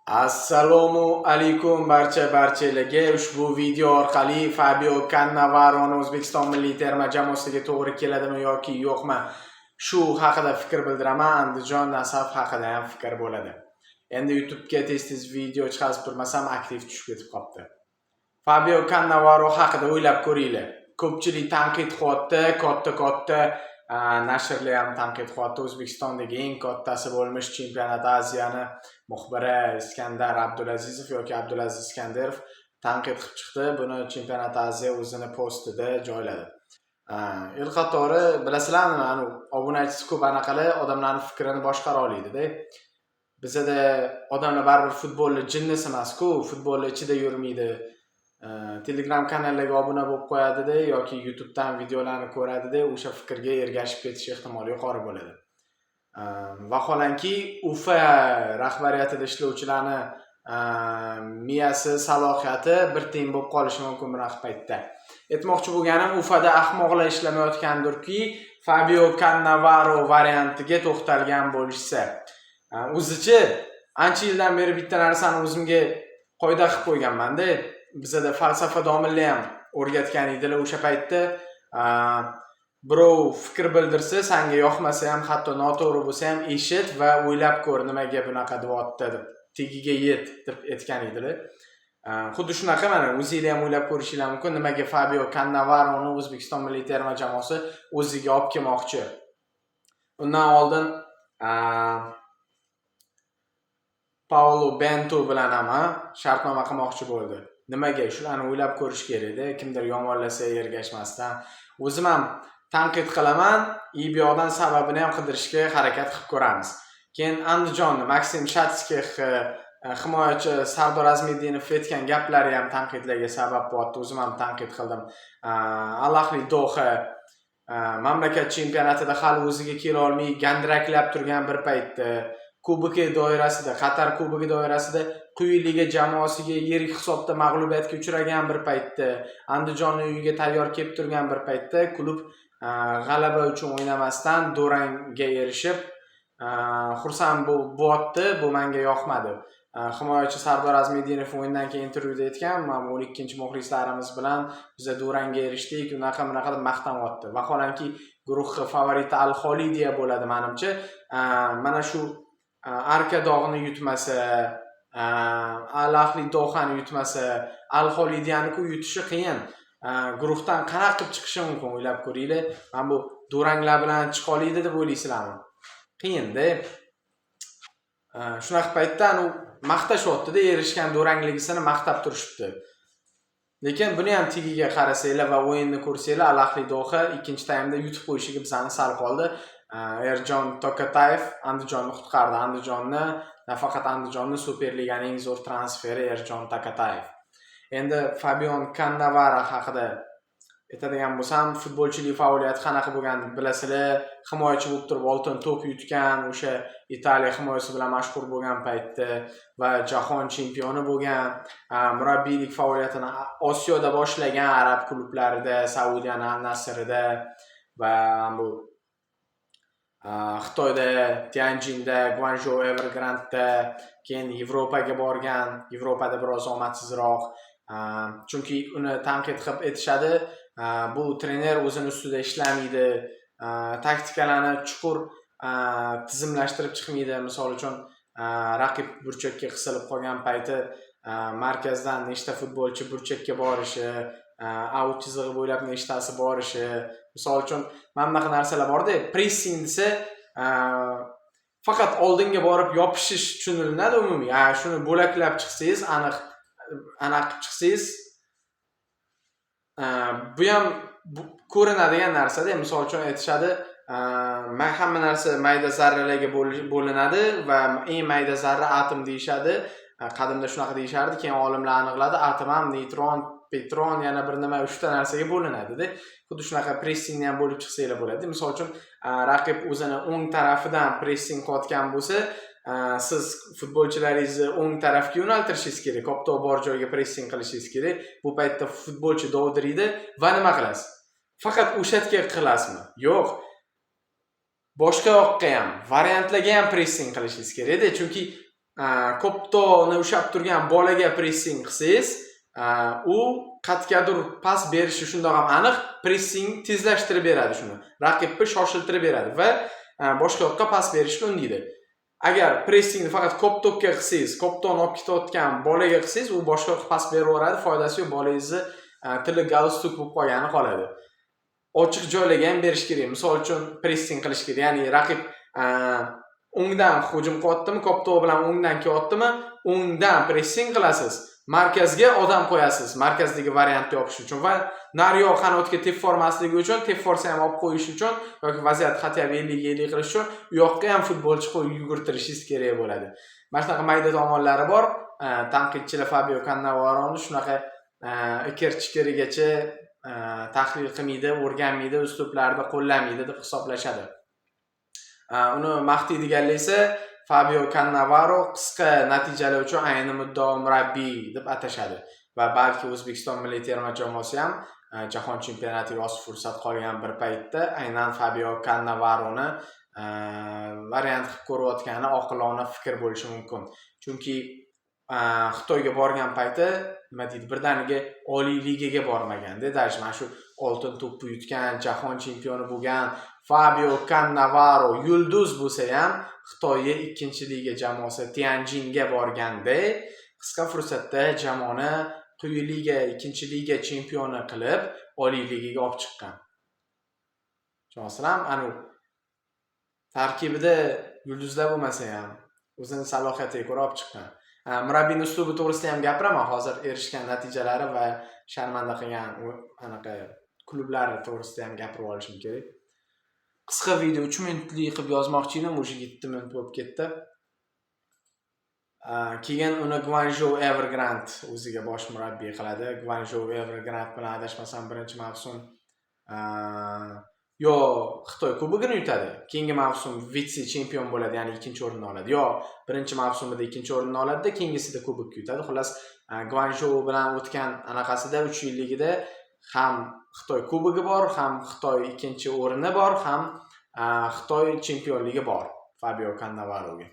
Assalomu alaykum barcha barchalarga. Ushbu video orqali Fabio Kannavaroni O'zbekiston milliy terma jamoasiga to'g'ri keladimi yoki yo'qmi, shu haqida fikr bildiraman. Andijon Nasaf haqida ham fikr bo'ladi. Endi YouTube'ga tez-tez video chiqarib turmasam, aktiv tushib ketib qolibdi. Fabio Cannavaro haqida o'ylab ko'ringlar. Ko'pchilik tanqid qilyapti, katta-katta nashrlar ham tanqid qilyapti. O'zbekistondagi eng kattasi bo'lmish Chempionat Aziyani muxbiri Iskandar Abdulazizov yoki Abdulaziz Iskandarov tanqid qilib chiqdi. Buni Chempionat Aziya o'zini postida joyladi. El qatori bilasizlarmi, anu obunachisi ko'p anaqalar odamlarni fikrini boshqara oladi-da. Bizada odamlar baribir futbolni jinnisi emas-ku, futbolni ichida yurmaydi. Telegram kanallarga obuna bo'lib qo'yadida yoki YouTubedan videolarni ko'radida, o'sha fikrga ergashib ketish ehtimoli yuqori bo'ladi. Vaholanki, UFA rahbariyatida ishlovchilarni miyasi, salohiyati bir tiyin bo'lib qolishi mumkin bunaqa paytda. Aytmoqchi bo'lganim, UFAda ahmoqlar ishlamayotgandirki, Fabio Cannavaro variantiga to'xtalgan bo'lishsa. O'zichi ancha yildan beri bitta narsani o'zimga qoida qilib qo'yganman-da. Bizada falsafa domilla ham o'rgatgan edilar o'sha paytda. Birov fikr bildirsa, sanga yoqmasa ham, hatto noto'g'ri bo'lsa ham, eshit va o'ylab ko'r, nimaga bunaqa deyapti deb, tagiga yet deb aytgan edilar. Xuddi shunaqa mana o'zinglar ham o'ylab ko'rishinglar mumkin, nimaga Fabio Kannavaroni O'zbekiston milliy terma jamoasi o'ziga olib kelmoqchi. Undan oldin Paulo Bento bilan ham shartnoma qilmoqchi bo'ldi. Nimaga? Shularni o'ylab ko'rish kerakda, kimdir yomonlasa ergashmasdan. O'zim ham tanqid qilaman, и bu yoqdan sababini ham qidirishga harakat qilib ko'ramiz. Keyin Andijonni Maksim Shatskix, himoyachi Sardor Azmiddinov aytgan gaplari ham tanqidlarga sabab bo'lyapti. O'zim ham tanqid qildim. Al Ahli Doha mamlakat chempionatida hali o'ziga kela olmay gandiraklab turgan bir paytda, kuboki doirasida, Qatar kuboki doirasida quyi liga jamoasiga yirik hisobda mag'lubiyatga uchragan bir paytda, Andijonni uyiga tayyor kelib turgan bir paytda klub g'alaba uchun o'ynamasdan durangga erishib xursand bo'lyapti. Bu menga yoqmadi. Himoyachi Sardor Azmiddinov o'yindan keyin intervyuda aytgan, mana 12-muxlislarimiz bilan biza durangga erishdik, unaqa bunaqa deb maqtanyapti. Vaholanki, guruhni favoriti Al Xolidiya bo'ladi manimcha. Mana shu Arka dog'ini yutmasa, Al Ahli Dohani yutmasa, Al Xolidiyani-ku yutishi qiyin. Guruhdan qanaqa qilib chiqishi mumkin, o'ylab ko'ringlar. Mana bu duranglar bilan chiqa oladi deb o'ylaysizlarmi? Qiyinda. Shunaqa paytda anu maqtashyapti-da, erishgan durangligisini maqtab turishibdi. Lekin buni ham tagiga qarasanglar va o'yinni ko'rsanglar, Al Ahli Doha ikkinchi taymda yutib qo'yishiga bizani sal qoldi. Erjon Tokatayev Andijonni qutqardi. Andijonni, nafaqat Andijonni, Superliganing eng zo'r transferi Erjon Tokatayev. Endi Fabian Cannavaro haqida aytadigan bo'lsam, futbolchilik faoliyati qanaqa bo'lganini bilasizlar. Himoyachi bo'lib turib oltin to'p yutgan, o'sha Italiya himoyasi bilan mashhur bo'lgan paytda va jahon chempioni bo'lgan, murabbiylik faoliyatini Osiyoda boshlagan, arab klublarida, Saudiyani Al Nasrida va bu Xitoyda Tianjinda, Guangzhou Evergrandda, keyin Yevropaga borgan, Yevropada biroz omadsizroq. Chunki uni tanqid qilib aytishadi, bu trener o'zini ustida ishlamaydi, taktikalarni chuqur tizimlashtirib chiqmaydi. Misol uchun, raqib burchakka qisilib qolgan payti markazdan nechta futbolchi burchakka borishi, aut chizig'i bo'ylab nechtasi borishi. Misol uchun, mana bunaqa narsalar borda, pressing desa, faqat oldinga borib yopishish tushunilinadi umumiy. A shuni bo'laklab chiqsangiz, aniq anaqa qilib chiqsangiz, bu ham ko'rinadigan narsada. Misol uchun, aytishadi, hamma narsa mayda zarralarga bo'linadi va eng mayda zarra atom deyishadi. Qadimda shunaqa deyishardi, keyin olimlar aniqladi, atom ham neytron, protron, yana bir nima, uchta narsaga bo'linadida. Xuddi shunaqa pressingni ham bo'lib chiqsanglar bo'ladi. Misol uchun, raqib o'zini o'ng tarafidan pressing qilayotgan bo'lsa, siz futbolchilaringizni o'ng tarafga yo'naltirishingiz kerak, koptok bor joyga pressing qilishingiz kerak. Bu paytda futbolchi dovdiraydi va nima qilasiz? Faqat o'sha yerga qilasizmi? Yo'q, boshqa yoqqa ham, variantlarga ham pressing qilishingiz kerakda, chunki Koptoni ushlab turgan bolaga pressing qilsangiz, u qayergadir pas berishi shundoq ham aniq, pressing tezlashtirib beradi shuni. Raqibni shoshiltirib beradi va boshqa yoqqa pas berishga undaydi. Agar pressingni faqat koptokka qilsangiz, koptoni olib ketayotgan bolaga qilsangiz, u boshqa yoqqa pas berib yuboradi, foydasi yo'q, bolangizni tili galstuk bo'lib qolgani qoladi. Ochiq joylarga ham berish kerak. Misol uchun, pressing qilish kerak. Ya'ni raqib o'ngdan hujum qilyaptimi, koptok bilan o'ngdan kelyaptimi, o'ngdan pressing qilasiz. Markazga odam qo'yasiz, markazdagi variantni yopish uchun va naryoq qanotga tepib yubormasligi uchun, tepib yuborsa ham olib qo'yish uchun yoki vaziyat хотя бы 50 ga 50 qilish uchun u yoqqa ham futbolchi qo'yib yugurtirishingiz kerak bo'ladi. Mana shunaqa mayda tomonlari bor. Tanqidchilar Fabio Kannavaroni shunaqa ikir chikirigacha tahlil qilmaydi, o'rganmaydi, uslublarni qo'llamaydi deb hisoblashadi. Uni maqtaydiganlar esa Fabio Cannavaro qisqa natijalar uchun ayni muddao murabbiy deb atashadi va balki O'zbekiston milliy terma jamoasi ham jahon chempionatiga oz fursat qolgan bir paytda aynan Fabio Cannavaroni variant qilib ko'rayotgani oqilona fikr bo'lishi mumkin. Chunki Xitoyga borgan payti, nima deydi, birdaniga oliy ligaga bormaganda, даже mana shu oltin to'pni yutgan, jahon chempioni bo'lgan Fabio Cannavaro yulduz bo'lsa ham, Xitoyga ikkinchi liga jamoasi Tianjinga borganda qisqa fursatda jamoani quyi liga, ikkinchi liga chempioni qilib, oliy ligaga olib chiqqan. Tushunasizlarmi? Anavi tarkibida yulduzlar bo'lmasa ham, o'zini salohiyatiga ko'ra olib chiqqan. Murabbiyni uslubi to'g'risida ham gapiraman hozir, erishgan natijalari va sharmanda qilgan anaqa klublari to'g'risida ham gapirib olishim kerak. Qisqa video, 3 minutlik qilib yozmoqchi edim, уже 7 minut bo'lib ketdi. Keyin uni Guangzhou Evergrande o'ziga bosh murabbiy qiladi. Guangzhou Evergrande bilan, adashmasam, birinchi mavsum yo Xitoy Kubogini yutadi. Keyingi mavsum vitse chempion bo'ladi, ya'ni ikkinchi o'rinni oladi. Yo birinchi mavsumida ikkinchi o'rinni oladida, keyingisida kubok yutadi. Xullas, Guangzhou bilan o'tgan anaqasida, 3 yilligida ham Xitoy Kubogi bor, ham Xitoy ikkinchi o'rni bor, ham Xitoy chempionligi bor Fabio Cannavaroga.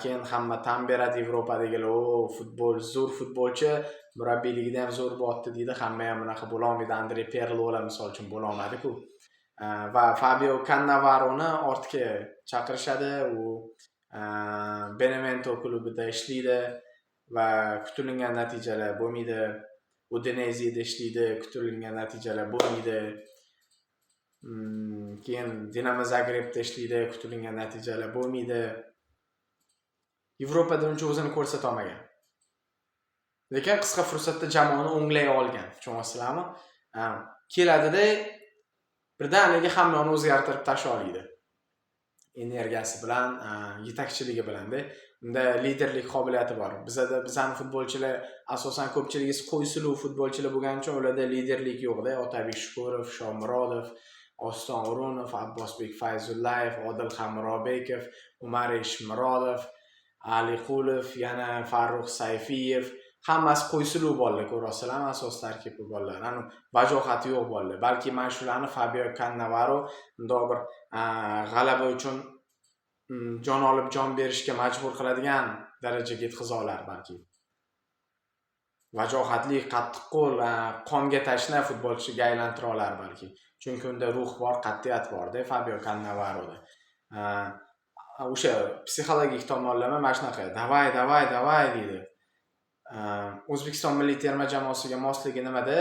Keyin hamma tan beradi Yevropadagilar, o futbol zo'r futbolchi, murabbiyligida ham zo'r bo'lyapti deydi. Hamma ham bunaqa bo'lolmaydi. Andre Pirlolar misol uchun bo'lolmadi-ku. Va Fabio Cannavaroni ortga chaqirishadi. U Benevento klubida ishlaydi va kutilgan natijalar bo'lmaydi. Udinezeda ishlaydi, kutilgan natijalar bo'lmaydi. Keyin Dinamo Zagrebda ishlaydi, kutilgan natijalar bo'lmaydi. Yevropada uncha o'zini ko'rsata olmagan. Lekin qisqa fursatda jamoani o'nglay olgan. Tushunyapsizlarmi? Keladida, birdaniga hammani o'zgartirib tashlay oladi. Energiyasi bilan, yetakchiligi bilanda. Unda liderlik qobiliyati bor. Bizada, bizani futbolchilar asosan ko'pchiligi qo'ysuluv futbolchilar bo'lgani uchun ularda liderlik yo'qda. Otabek Shukurov, Shomurodov, Oston O'runov, Abbosbek Fayzullayev, Odil Hamrobekov, Umar Eshmurodov, Aliqulov, yana Farrux Sayfiyev, hammasi qo'ysuluv bolalar, ko'ryapsizlarmi, asos tarkibli bolalar. Anu vajohati yo'q bolalar. Balki mana shularni Fabio Cannavaro bundoq bir g'alaba uchun jon olib jon berishga majbur qiladigan darajaga yetkaza olar balki. Vajohatli, qattiqqo'l, qonga tashna futbolchiga aylantira olar balki. Chunki unda ruh bor, qat'iyat borda Fabio Cannavaroda. O'sha psixologik tomonlama mana shunaqa, "Давай, давай, давай", deydi. O'zbekiston milliy terma jamoasiga mosligi nimada?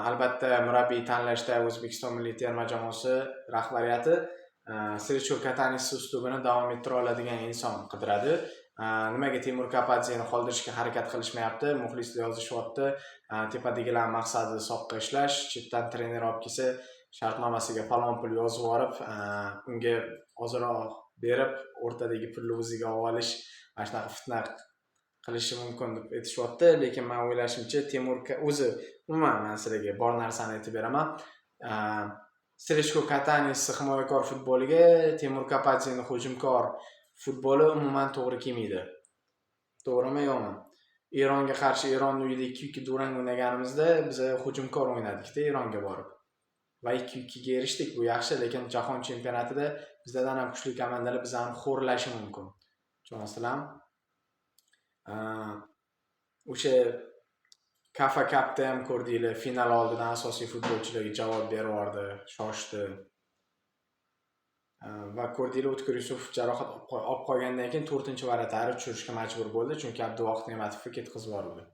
Albatta, murabbiy tanlashda O'zbekiston milliy terma jamoasi rahbariyati Srechko Katanes uslubini davom ettira oladigan inson qidiradi. Nimaga Temur Kapadzeni qoldirishga harakat qilishmayapti? Muxlislar yozishyapti. Tepadagilar maqsadi soqqa ishlash, chetdan trener olib kelsa, shartnomasiga falon pul yozib yuborib, unga ozroq berib, o'rtadagi pulni o'ziga olib olish, mana shunaqa fitna qilishi mumkin deb aytishyapti. Lekin men o'ylashimcha, Temur o'zi umuman, man sizlarga bor narsani aytib beraman. Srechko Katanes himoyakor futboliga Temur Kapadzeni hujumkor futboli umuman to'g'ri kelmaydi. To'g'rimi, yo'qmi? Eronga qarshi Eronni uyida 2-2 durang o'ynaganimizda biz hujumkor o'ynadikda Eronga borib. Va 2-2 ga erishdik. Bu yaxshi, lekin jahon chempionatida bizlardan ham kuchli komandalar bizlarni xo'rlashi mumkin. Tushunyapsizlarmi? O'sha Kafa Cup'da ham ko'rdinglar, final oldidan asosiy futbolchilarga javob berib yubordi, shoshdi. Va ko'rdinglar, O'tkir Yusuf jarohat olib qolgandan keyin 4-varatari tushirishga majbur bo'ldi, chunki Abduvohid Ne'matovni ketkazib yubordi.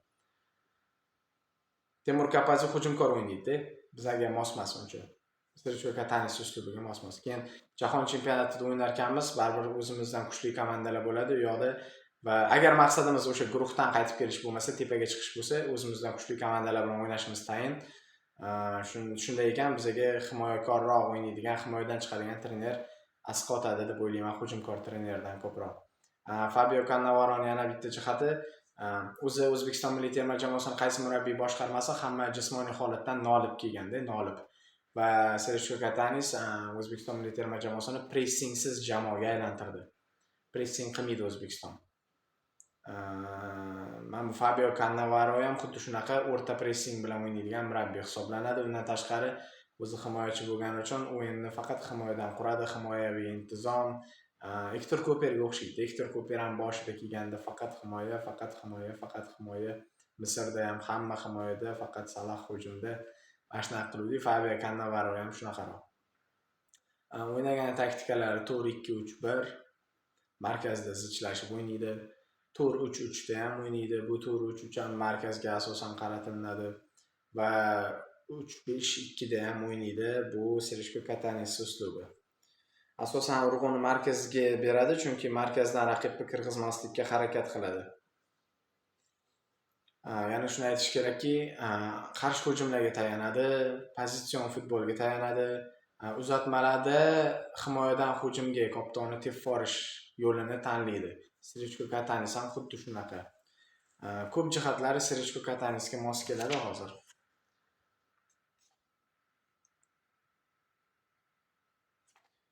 Temur Kapadze hujumkor o'ynaydi, bizlarga mos emas uncha. Sergio Katanis uslubiga mos emas. Keyin jahon chempionatida o'ynarkanmiz, baribir o'zimizdan kuchli komandalar bo'ladi u yoqda va agar maqsadimiz o'sha guruhdan qaytib kelish bo'lmasa, tepaga chiqish bo'lsa, o'zimizdan kuchli komandalar bilan o'ynashimiz tayin. Shunday ekan, bizga himoyakorroq o'ynaydigan, himoyadan chiqadigan trener asqotadi deb o'ylayman, hujumkor trenerdan ko'proq. Fabio Cannavaroning yana bitta jihati, o'zi O'zbekiston milliy terma jamoasini qaysi murabbiy boshqarmasa, hamma jismoniy holatdan nolib kelganda, nolib. Va Sergio Katanis O'zbekiston milliy terma jamoasini pressingsiz jamoaga aylantirdi. Pressing qilmaydi O'zbekiston. Mana bu Fabio Cannavaro ham xuddi shunaqa o'rta pressing bilan o'ynaydigan murabbiy hisoblanadi. Undan tashqari o'zi himoyachi bo'lgani uchun o'yinni faqat himoyadan quradi, himoyaviy intizom. Ektor Kuperga o'xshaydi. Ektor Kuper ham boshida kelganda faqat himoya, faqat himoya, faqat himoya. Misrda ham hamma himoyada, faqat Salah hujumda. Mana shunaqa qiluvdi. Fabio Cannavaro ham shunaqaroq. O'ynagan taktikalari 4-2-3-1, markazda zichlashib o'ynaydi. 4-3-3 da ham o'ynaydi. Bu 4-3-3 ham markazga asosan qaratilinadi va 3-5-2 da ham o'ynaydi. Bu Sergio Katanis uslubi. Asosan urg'uni markazga beradi, chunki markazdan raqibni kirgizmaslikka harakat qiladi. Yana shuni aytish kerakki, qarshi hujumlarga tayanadi, pozitsion futbolga tayanadi, uzatmalarda himoyadan hujumga koptoni tepib yuborish yo'lini tanlaydi. Sergio Katanis ham xuddi shunaqa. Ko'p jihatlari Sergio Katanisga mos keladi hozir.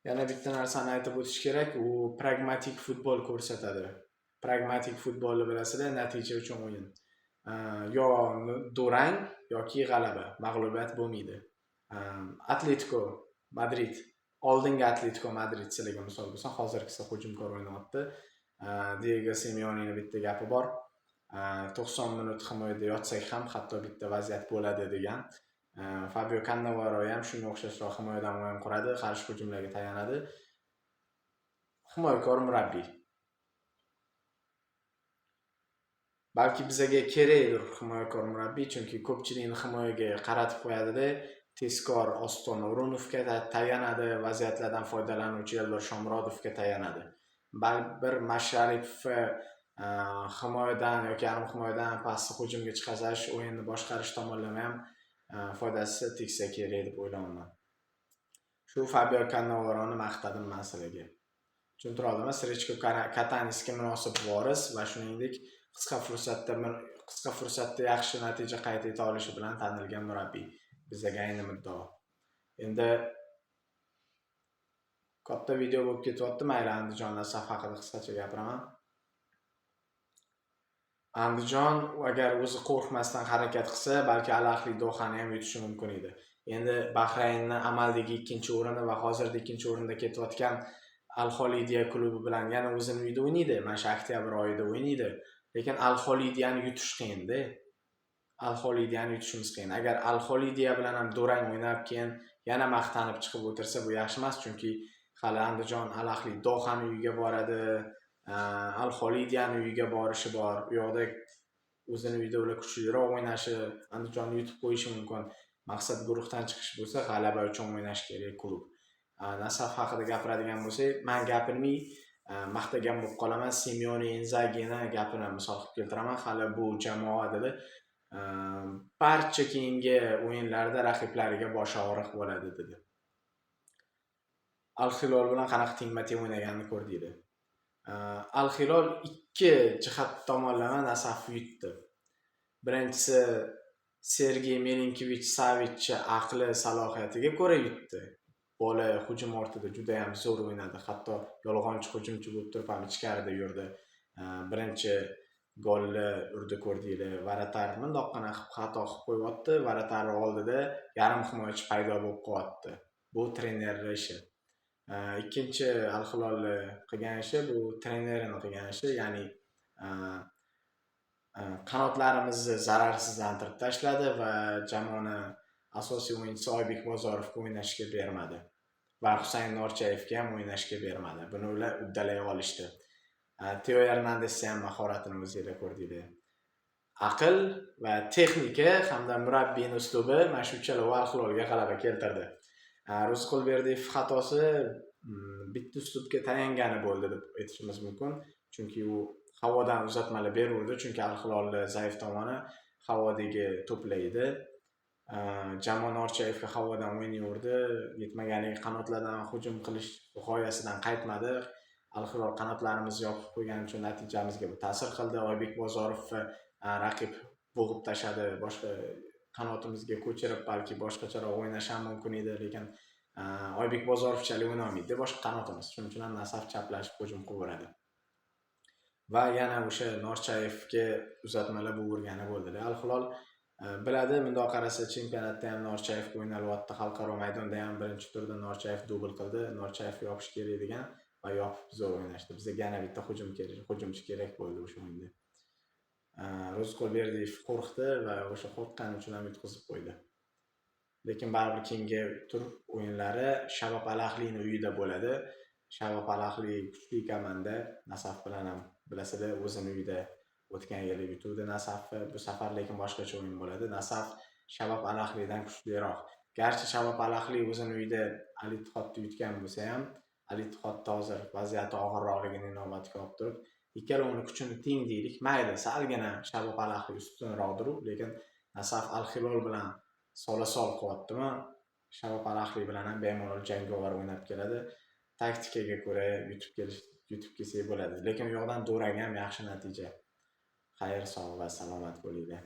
Yana bitta narsani aytib o'tish kerak, u pragmatik futbol ko'rsatadi. Pragmatik futbolni bilasizlar, natija uchun o'yin. Yo durang yoki g'alaba, mag'lubiyat bo'lmaydi. Atletico Madrid, oldingi Atletico Madrid sizlarga misol bo'lsa, hozirgisi hujumkor o'ynayapti. Diego Simeonening bitta gapi bor. 90 minut himoyada yotsak ham hatto bitta vaziyat bo'ladi degan. Fabio Cannavaro ham shunga o'xshashroq himoyadan o'yin quradi, qarshi hujumlarga tayanadi. Himoyakor murabbiy. Balki bizaga kerakdir himoyakor murabbiy, chunki ko'pchilikni himoyaga qaratib qo'yadi-da, tezkor Oston O'runovga tayanadi, vaziyatlardan foydalanuvchi Eldor Shomurodovga tayanadi. Baribir Masharipov himoyadan yoki yarim himoyadan pastki hujumga chiqarish, o'yinni boshqarish tomonlama ham foydasi tegsa kerak deb o'ylayman. Shu Fabio Cannavaroni maqtadim men sizlarga. Tushuntira oldimmi? Sergio Katanisga munosib voris va shuningdek qisqa fursatda yaxshi natija qayd eta olishi bilan tanilgan murabbiy. Bizga ayni muddao. Endi katta video bo'lib ketyapti, mayli Andijon Nasaf haqida qisqacha gapiraman. Andijon agar o'zi qo'rqmasdan harakat qilsa, balki Al-Ahli Dohani ham yutishi mumkin edi. Endi Bahraynni amaldagi 2-o'rini va hozirda 2-o'rinda ketayotgan Al-Xolidiya klubi bilan yana o'zini uyida o'ynaydi, mana shu oktyabr oyida o'ynaydi. Lekin Al-Xolidiyani yutish qiyin-da. Al-Xolidiyani yutishimiz qiyin. Agar Al-Xolidiya bilan ham durang o'ynab, keyin yana maqtanib chiqib o'tirsa, bu yaxshi emas, chunki hali Andijon Al-Ahli Dohani uyiga boradi, Al-Xolidiyani uyiga borishi bor. U yoqda o'zini uyida ular kuchliroq o'ynashi, Andijonni yutib qo'yishi mumkin. Maqsad guruhdan chiqish bo'lsa, g'alaba uchun o'ynash kerak klub. Nasaf haqida gapiradigan bo'lsak, men gapirmay maqtagan bo'lib qolaman. Simeone Inzagini gapini misol qilib keltiraman. Hali bu jamoa dedi, barcha keyingi o'yinlarda raqiblariga bosh og'riq bo'ladi dedi. Al-Hilol bilan qanaqa tengma-teng o'ynaganini ko'rdinglar. Al-Hilol ikki jihat tomonlama Nasafni yutdi. Birinchisi Sergey Milinkovich Savichni aqli salohiyatiga ko'ra yutdi. Bola hujum ortida juda ham zo'r o'ynadi. Hatto yolg'onchi hujumchi bo'lib turib ham ichkarida yurdi. Birinchi golni urdi ko'rdinglar. Varatar bundoqqina qilib xato qilib qo'yibdi. Varatar oldida yarim himoyachi paydo bo'lib qolyapti. Bu trenerning ishi. Ikkinchi Al-Hilolni qilgan ishi bu trenerini qilgan ishi, ya'ni Qanotlarimizni zararsizlantirib tashladi va jamoani asosiy o'yinchisi Oybek Bozorovga o'ynashga bermadi. Va Husayn Norchayevga ham o'ynashga bermadi. Buni ular uddalay olishdi. Teo Hernandesni ham mahoratini o'zinglar ko'rdinglar. Aql va texnika hamda murabbiyning uslubi mana shu uchala Al Hilolga g'alaba keltirdi. Ro'ziqul Berdiyev xatosi bitta uslubga tayangani bo'ldi deb aytishimiz mumkin. Chunki u havodan uzatmalar beruvdi, chunki Al Hilolni zaif tomoni havodagi to'plar edi. Jamoa Norchayevga havodan o'ynayverdi, yetmaganiga qanotlardan hujum qilish g'oyasidan qaytmadi. Al Hilol qanotlarimizni yopib qo'ygani uchun natijamizga bu ta'sir qildi. Oybek Bozorovni raqib bo'g'ib tashladi, boshqa qanotimizga ko'chirib, balki boshqacharoq o'ynash ham mumkin edi, lekin Oybek Bozorovchalik o'ynolmaydi boshqa qanotimiz. Shuning uchun ham Nasaf chaplashib hujum qilaveradi. Va yana o'sha Norchayevga uzatmalar urgani bo'ldi. Al Hilol biladi, bundoq qarasa chempionatda ham Norchayevga o'ynalyapti, xalqaro maydonda ham birinchi turda Norchayev dubl qildi. Norchayev yopish kerak degan va yopib zo'r o'ynashdi. Bizga yana bitta hujum kerak, hujumchi kerak bo'ldi o'sha o'yinda. Ro'ziqul Berdiyev qo'rqdi va o'sha qo'rqqani uchun ham yutqizib qo'ydi. Lekin baribir keyingi tur o'yinlari Shabab Al Ahlini uyida bo'ladi. Shabab Al Ahli kuchli komanda, Nasaf bilan ham bilasizlar, o'zini uyida o'tgan yili yutuvdi Nasafni. Bu safar lekin boshqacha o'yin bo'ladi. Nasaf Shabab Al Ahlidan kuchliroq. Garchi Shabab Al Ahli o'zini uyida Al Ittihodni yutgan bo'lsa ham, Al Ittihodda hozir vaziyati og'irroqligini inobatga olib turib, ikkalovini kuchini teng deylik. Mayli, salgina Shabab Al Ahli ustunroqdir, lekin Nasaf Al Hilol bilan sola-sol qilyaptimi? Shabab Al Ahli bilan ham bemalol jangovar o'ynab keladi. Taktikaga ko'ra yutib kelsak bo'ladi. Lekin u yoqdan Do'raga ham yaxshi natija. Xayr, sog' va salomat bo'linglar.